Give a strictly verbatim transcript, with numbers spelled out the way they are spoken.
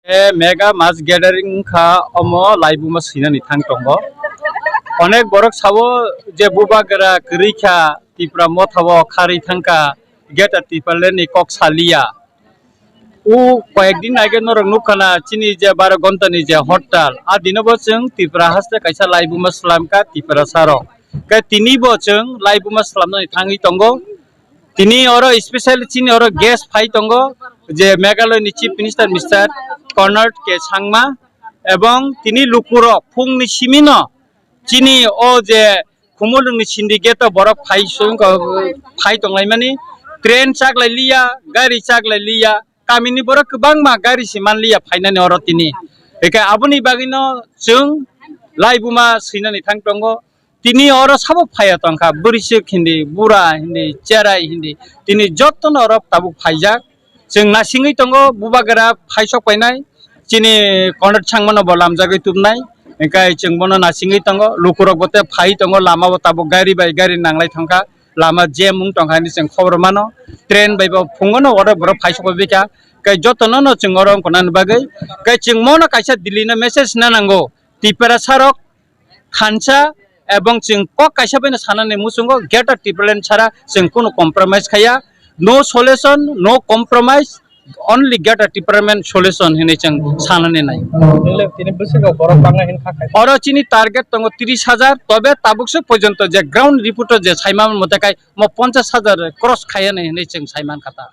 E mega mass gathering wngkha, omo laibuma swinani thang tongo. Onek borok sabo je bubagra kwrwi kha, Tipra motha o kharwi thangkha, Greater Tipraland ni kok saliya. O koyek din age norok nukha na chini je baro ghonta ni je hortal, a dino bo chwng Tipra haste kaisa laibuma swlamkha Tiprasa rok. Khe tini bo chwng laibuma swlamnani thangwi tongo. Tini oro special chini oro guest phai tongo, je Meghalaya ni Chief Minister Mister Conrad K Sangma, ebong tini lukurok phungni simino chini o je Khumulwng ni syndicate o borok phai sung-, phai tonglaimani, train chaklai liya, gari chaklai liya, kamini borok kwbangma gari se manliya phainani oro tini. Eke aboni bagwino chwng laibuma swinani thang tongo. Tini oro sabo phaiya tongkha, bwrwisuk hindi, bura hindi, cherai hindi, tini jotono oro tabuk phaijak. Chwng nasingwi tongo, bubagra phaisok painai, chini Conrad Sangmano bo lamjagwi tubnai, hingkai chwng bono nasingwi tongo, lukurok bo tei phai tongo, lama bo tabuk gari bai gari nanglai thangkha, lama jam wng tongkha hinwi chwng khobor mano, train bai bo phungono oro borok phaisok bai bikha, kai jotono no chwng oro wngkha nani bagwi, kai chwng mono kaisa Delhi no message na nango, Tiprasa rok khansa, ebong chwng kok kaisa bai no sanani muchungo Greater Tipraland sara chwng kunu compromise khaya, no solution, no compromise, only Greater Tipraland solution hinwi chwng sanani nai. Nile tini bwswk borok bangma hin kha khai. Oro chini target tongo tris hajar, tobe tabukse porjonto je ground report o je saima mote kai mo ponchas hajar cross khaya hinwi chwng saiman kha ta.